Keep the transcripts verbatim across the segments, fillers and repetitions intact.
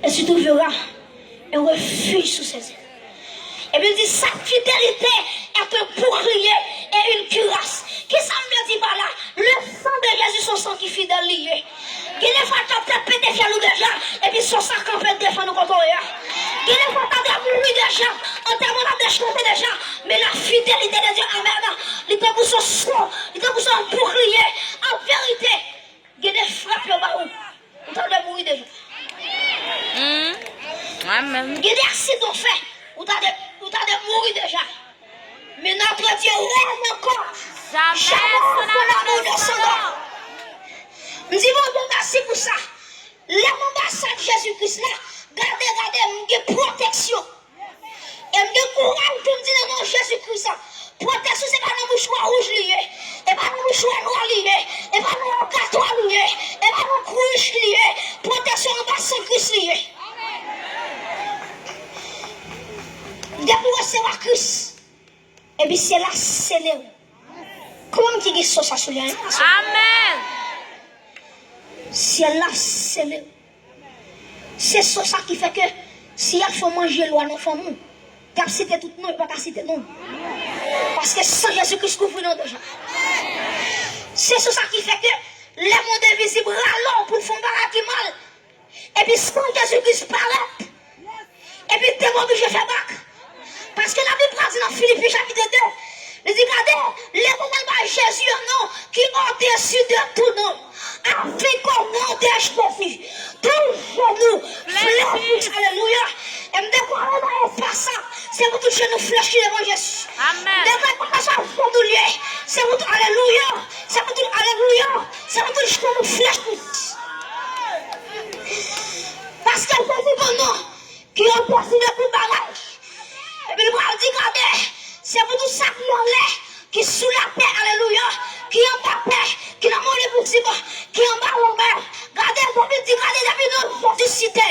Et tu trouveras un refuge sous ses ailes. Epi l di, sa fidelite est un bouclier et une cuirasse. Kisa m vle di pa la? Le sang de Jésus, se yon san ki fidèl li ye. Gen de fwa, t ap fè pete fyèl ou deja, epi se yon sa kanpe defann ou kote w ye a. Gen de fwa, w ta dwe mouri deja, antèman w ta dwe chante deja, men la fidelite de Dieu, amèn, li tankou se yon san, li tankou se yon boukliye. An verite, gen de frap yo ba ou, ou ta dwe mouri deja. Hmm. Amèn. Gen de aksidan w fè, ou ta dwe, ou ta dwe mouri deja. Men notre Dieu règne encore. Jamais son amour ne descendra. M di Bondye mèsi pou sa. Lè m anba san Jezi Kris la, gade, gade, m gen pwoteksyon. E m gen kouraj pou m di nan non Jezi Kris la, pwoteksyon se pa nan mouchwa wouj li ye, e pa nan mouchwa nwa li ye, e pa nan yon gatwa li ye, e pa nan kwouch li ye, pwoteksyon anba san Kris li ye. Depi w resevwa Kris, epi syèl la sele w. Konbyen moun ki gen san sa sou li a? Amèn. Syèl la sele w. Se san sa ki fè ke si y ap fè w manje lwa nan fanmi w, y ap site tout non, yo pa ka site non. Paske san Jezi Kris kouvri nou deja. Se san sa ki fè ke lèmonn envizib rale w pou l fè yon bagay ki mal, epi san Jezi Kris parèt, epi demon oblije fè bak. Paske Labib pral di nan Filipi chapit de, li di, gade, Letènèl bay Jezi yon non ki odesi de tou non. Afin qu'au nom de Jésus, tout genou fléchisse. Alelouya. E m deklare nan espas sa, se pou tout genou flechi devan Jezi. Amèn. Deklare pa sa genou l ye, se pou tout, alelouya, se pou tout, alelouya, se pou tout genou flechi. Paske Jezi gon non ki odesi de tout bagay. Epi l pral di, gade, se pou tout sa ki anlè, ki sou latè, alelouya, ki anba tè, ki nan mòn envizib, ki anba lanmè. Gade, Bib di, gade, depi non Jezi site,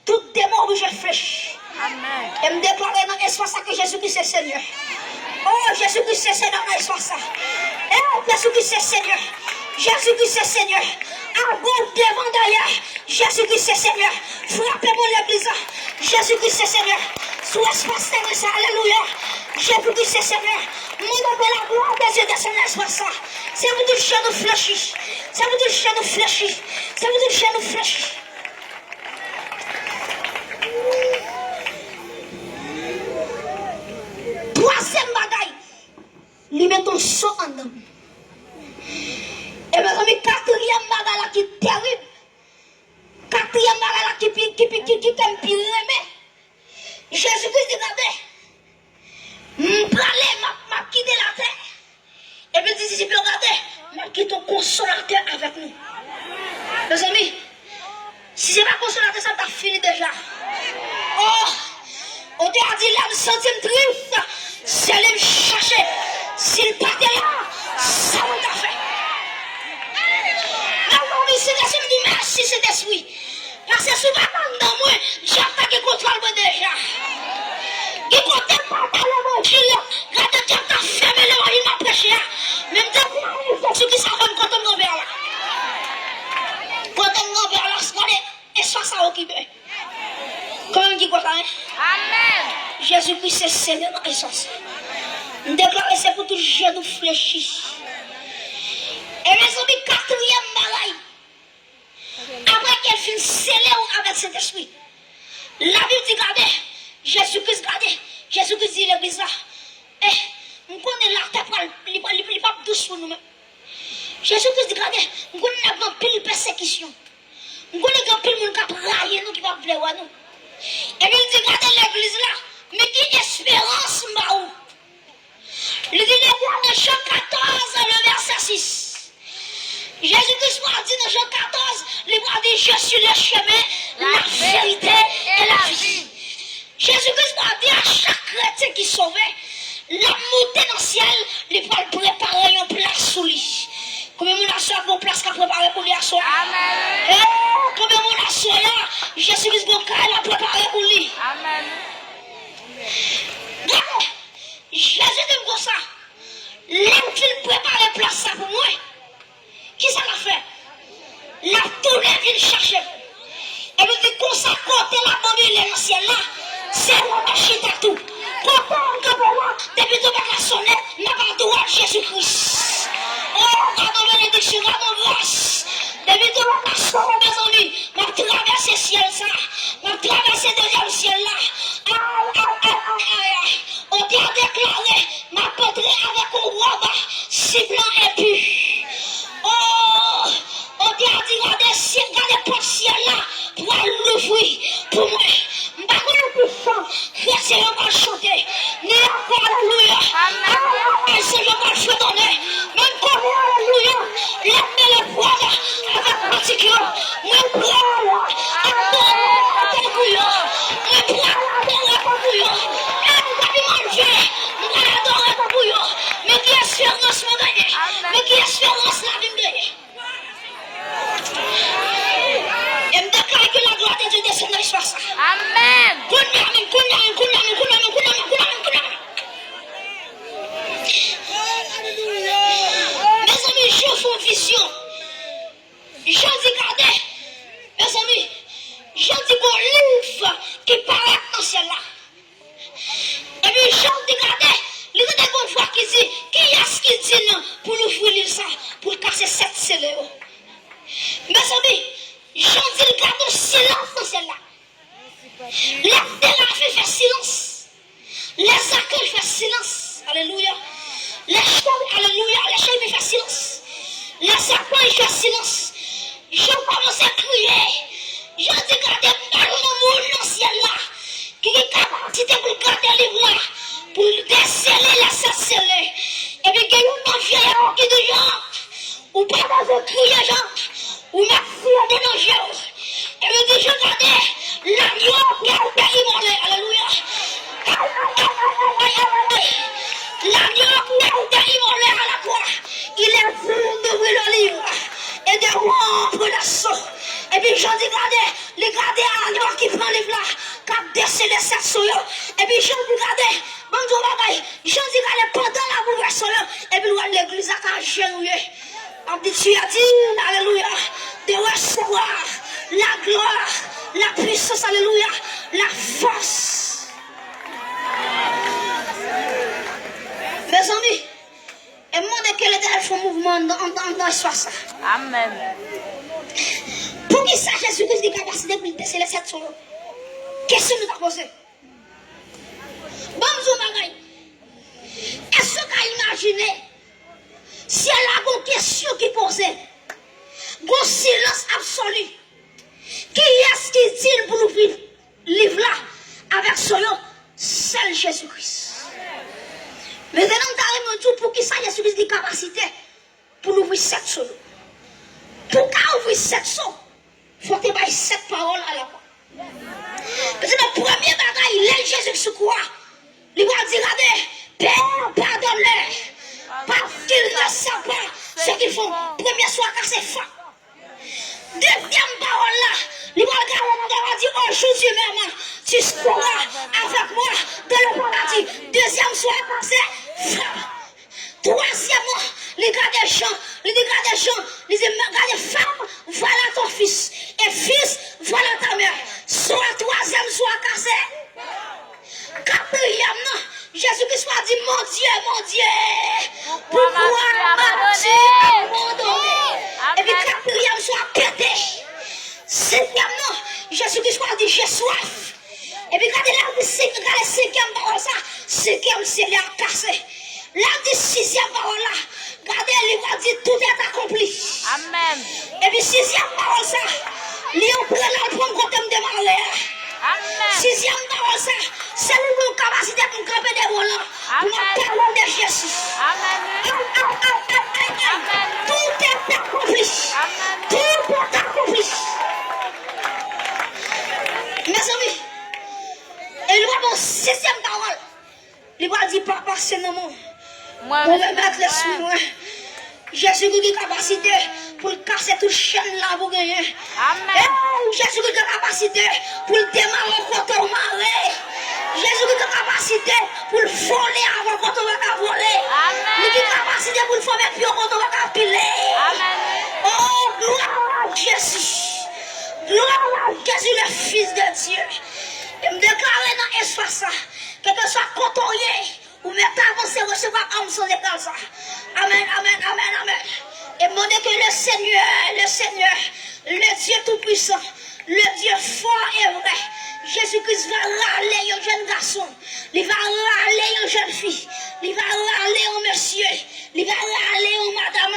tout demon oblije flechi. Amèn. E m deklare nan espas sa ke Jezi Kris se Senyè. Oh, Jezi Kris se Senyè nan espas sa. Eh, Jezi Kris se Senyè. Jezi Kris se Senyè. Agoch, devan, dèyè. Jezi Kris se Senyè. Frape pou legliz la. Jezi Kris se Senyè. Sou espas teren sa, alelouya. Jezi Kris se Senyè. Mande ke la gloire de Dieu descende nan espas sa. Se pou tout genou flechi. Se pou tout genou flechi. Se pou tout genou flechi. Twazyèm bagay, li mete yon so anndan m. E mezanmi, katriyèm bagay la ki terib, katriyèm bagay la ki pi, ki pi, ki, ki fè m pi renmen, Jezi Kris di, gade, m prale, m ap, m ap kite latè. Epi l di disip yo, gade, m ap kite yon konsolatè avèk nou. Mezanmi, si se pa konsolatè sa, m t ap fini deja. Oh, otè a di, lè m santi m tris, se li m chache. Si l pa te la, sa mwen ta fè? Mezanmi, Sentespri m di, mèsi, Sentespri. Paske si w pa t anndan mwen, dyab ta gen kontwòl mwen deja. Gen kote m pa t al levanjil, gade dyab ta fèmen levanjil m ap preche a. Men m deklare Jezi Kris avè m kote m kanpe a la. Kote m kanpe a la, gade, espas sa okipe. Konbyen moun ki kwè sa, en? Amèn. Jezi Kris se Senyè nan espas sa. M deklare se pou tout genou flechi. E mezanmi, katriyèm bagay. Apre ke l fin sele w avèk Sentespri, Labib di, gade, Jezi Kris, gade, Jezi Kris di legliz la, eh, m konnen latè pral, li, li, li p ap dous pou nou menm. Jezi Kris di, gade, m konnen n ap gen anpil pèsekisyon. M konnen gen anpil moun k ap rayi nou, ki p ap vle wè nou. Epi l di, gade legliz la, men ki esperans m ba ou. Li di deja nan Jan katòz, le vèsè sis. Jezi Kris pral di nan Jan katòz, li pral di, je suis le chemin, la vérité et la vie. Jezi Kris pral di a chak kretyen ki sove, l ap moute nan syèl, li pral prepare yon plas sou li. Konbyen moun aswè a gon plas k ap prepare pou li aswè a? Amèn. Eh, konbyen moun aswè a, Jezi Kris gon kay l ap prepare pou li? Amèn. Gade, Jezi di m konsa, lè l fin prepare plas sa pou mwen, kisa l ap fè? L ap tounen vin chache m. Epi di konsa, kote l ap bwè nan syèl la, se la m ap chita tou. Kote m kanpe la, depi twonpèt la sonnen, m ap adore Jezi Kris. O, gade yon benediksyon, gade yon gras. Depi twonpèt la sonnen, mezanmi, m ap travèse syèl sa. M ap travèse dezyèm syèl la. Ay, ay, ay, ay, ay, ay. Otè a deklare, m ap antre avèk yon wòb siblan enpi. O, Otè a di, gade, si, gade pòt syèl la pral louvri pou mwen. M pa konnen ki chan kretyen yo pral chante, ni ankò alelouya. Ay, ay, ay, se yo pral fredone. Men m konnen alelouya, lè m mele pwal avèk pratik yo, mwen pral adore tankou yo. Mwen pral adore tankou yo. E m pa pi manje, m pral adore tankou yo. Men ki esperans mwen genyen? Men ki esperans lavi m genyen? E m deklare ke la glwa de Dye desann nan espas sa. Amèn. Kounye a menm, kounye a menm, kounye a menm. Mezanmi, Jan fè yon vizyon. Jan di, gade, mezanmi, Jan di gon liv ki parèt nan syèl la. Epi Jan di, gade, li tande gon vwa ki di, kiyès ki di l pou l ouvri liv sa, pou l kase sèt sele yo? Mezanmi, Jan di l gade yon silans nan syèl la. Lè serafen fè silans. Lè zakèy fè silans. Alelouya. Lè cheri, alelouya. Lè cheri fè silans. Lè sèpan fè silans. Jan kòmanse kriye. Jan di, gade, m pa jwenn yon moun nan syèl la ki gen kapasite pou l gade liv la, pou l desele lè sèt sele. Epi gen youn nan vye yo ki di, Jan, ou pa bezwen kriye, Jan. Ou mèt siye de nan je w. Epi di, Jan, gade, lagno a pral te imole. Alelouya. Ay, ay, ay, ay, ay, ay, ay, ay. L'agneau qui a été immolé à la croix, il est digne d'ouvrir le livre et de rompre les sceaux. Epi Jan di, gade, li gade agno a ki pran liv la, k ap desele sèt sceaux yo. Epi Jan di, gade, ban m di w yon bagay. Jan di, gade, pandan l ap ouvè sceaux yo, epi l wè legliz la ka ajenouye. L ap di, tu es digne, alelouya, de recevoir la gloire, la puissance, alelouya, la force. Mezanmi, e m mande ke Letènèl fè yon mouvman anndan, anndan, anndan espas sa. Amèn. Poukisa Jezi Kris gen kapasite pou l desele sèt sceaux yo? Kesyon nou ta poze. Ban m di w yon bagay. Èske w ka imajine syèl la gon kesyon ki poze? Gon silans absoli. Kiyès ki di l pou l ouvri liv la avèk sceaux yo? Sèl Jezi Kris. Mentnan, m ta renmen di w poukisa Jezi Kris gen kapasite pou l ouvri sèt sceaux yo. Pou w ka ouvri sèt sceaux, fò w te bay sèt pawòl alafwa. Petèt premye bagay, lè Jezi sou kwa, li pral di, gade, Père, pardonne-leur, parce qu'ils ne savent pas ce qu'ils font. Premye sceaux a kase, fap. Dezyèm pawòl la, li pral gade nan dwa, li di, au jour du même, tu seras avec moi dans le paradis. Dezyèm sceaux a kase, fap. Twazyèmman, li gade Jan, li di, gade Jan, li di, gade femme, voilà ton fils, et fils, voilà ta mère. Sceaux a, twazyèm sceaux a kase. Katriyèm nan, Jezi Kris pral di, mon Dieu, mon Dieu, pourquoi m'as-tu abandonné? Epi katriyèm sceaux a pete. Senkyèm nan, Jezi Kris pral di, j'ai soif. Epi gade la, gade senkyèm pawòl sa, senkyèm sele a kase. Lè l di sizyèm pawòl la, gade, li pral di, tout est accompli. Amèn. Epi sizyèm pawòl sa, li antre la, l pran kote m demare a. Amèn. Sizyèm pawòl sa, se li ki gen kapasite pou kanpe devan w lan, pou m ap pale w de Jezi. Amèn. Ay, ay, ay, ay, ay, ay. Amèn. Tout est accompli. Amèn. Tout est accompli. Mezanmi, e li pral ba w sizyèm pawòl. Li pral di, Papa, se nan men w mwen remèt lespri mwen. Jezi ki gen kapasite pou l kase tout chèn la pou genyen. Amèn. Ey, Jezi ki gen kapasite pou l demare w kote w mare. Jezi ki gen kapasite pou l vole avè w kote w pa ka vole. Amèn. Li gen kapasite pou l fòme pye w kote w pa ka pile. Amèn. Oh, gloire à Jésus. Gloire à Jésus, le Fils de Dieu. E m deklare nan espas sa, kèlkeswa kote w ye, ou mèt avanse resevwa anm san ekal sa. Amèn, amèn, amèn, amèn. E m mande ke le Senyè, le Senyè, le Dye Toupwisan, le Dye fò e vrè, Jezi Kris va rale yon jèn gason, li va rale yon jèn fi, li va rale yon mesye, li va rale yon madanm.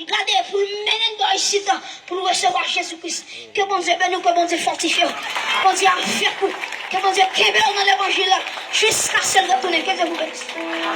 Gade, pou l mennen n bò isit, pou l resevwa Jezi Kris. Ke Bondye beni w, ke Bondye fòtifye w, ke Bondye avèk ou, ke Bondye kenbe w nan levanjil la, jiskaske l retounen. Ke Dye vous bénisse.